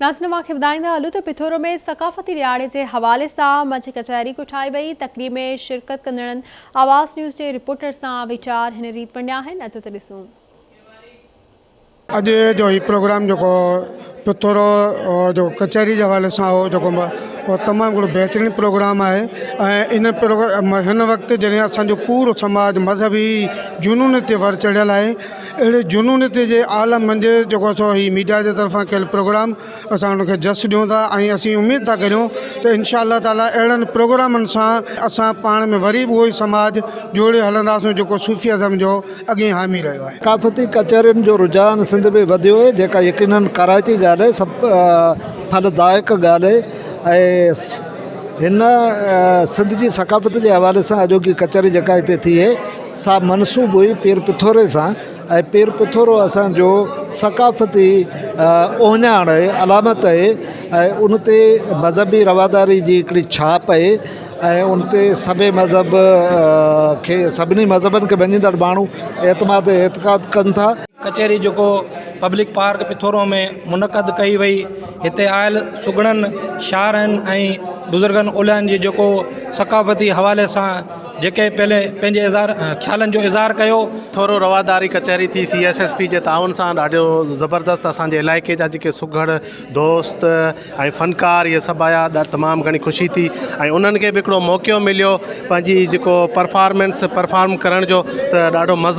ناظرين اوهان کي ٻڌائيندا هلون ته پٿورو ۾ ثقافتي ڏهاڙي جي حوالي سان منچ ڪچهري ڪوٺائي وئي، تقريب ۾ شرڪت ڪندڙن آواز نيوز جي رپورٽر سان ويچار هن ريت ونڊيا آهن، اچو ته ڏسون. اڄ جو هي پروگرام جيڪو پٿورو جو ڪچهري جي حوالي سان هو جيڪو اهو تمام هڪڙو بهترين پروگرام آهي ۽ ان پروگرام هن وقت جڏهن اسانجو پورو سماج مذهبي جنون تي ور چڙهيل آهي اهڙي جنونيت جي عالم منجهه جيڪو سو هي ميڊيا جي طرفان ڪيل پروگرام اسان ان کي جس ڏيون ٿا ۽ اسين اميد ٿا ڪريون ته انشاء الله تعالي اهڙن پروگرامن سان اسان پاڻ ۾ وري به اهو ئي سماج جوڙي هلنداسون جيڪو صوفي ازم جو اڳئين حامي رهيو آهي. ثقافتي ڪچهرين جو رجحان سنڌ ۾ وڌيو آهي جيڪا يقينن ڪارائتي ڳالهه آهي سڀ ڦلدائڪ ڳالهه آهي ۽ هن سنڌ جي ثقافت جي حوالي سان اڄوڪي ڪچهري جيڪا هتي ٿي آهي سا منسوب هئي پير پٿوري سان ۽ پير پٿورو اسان جو ثقافتي اهڃاڻ آهي علامت آهي ۽ ان تي مذهبي رواداري جي هڪڙي ڇاپ آهي ۽ ان تي سڀئي مذهب کي سڀني مذهبن کي مڃيندڙ ماڻهو اعتماد ۽ اعتقاد ڪن ٿا. ڪچهري جيڪو پبلڪ پارڪ پٿورو ۾ منعقد ڪئي وئي هتي آيل سگهڙن شاعرن ۽ بزرگن اوليائن جي جيڪو ثقافتي حوالي سان جيڪي پنهنجي اظهار خيالن جو اظهار ڪيو. ٿورو رواداري ڪچهري ٿي سي ايس ايس پي جي تعاون سان ڏاڍو زبردست اسان جي علائقي جا جيڪي سگهڙ دوست ۽ فنڪار اهي سڀ آيا تمام گهڻي خوشي ٿي ۽ انهن کي به هڪڙو موقعو مليو پنهنجي جيڪو پرفارمنس پرفارم ڪرڻ جو ته ڏاڍو مزو.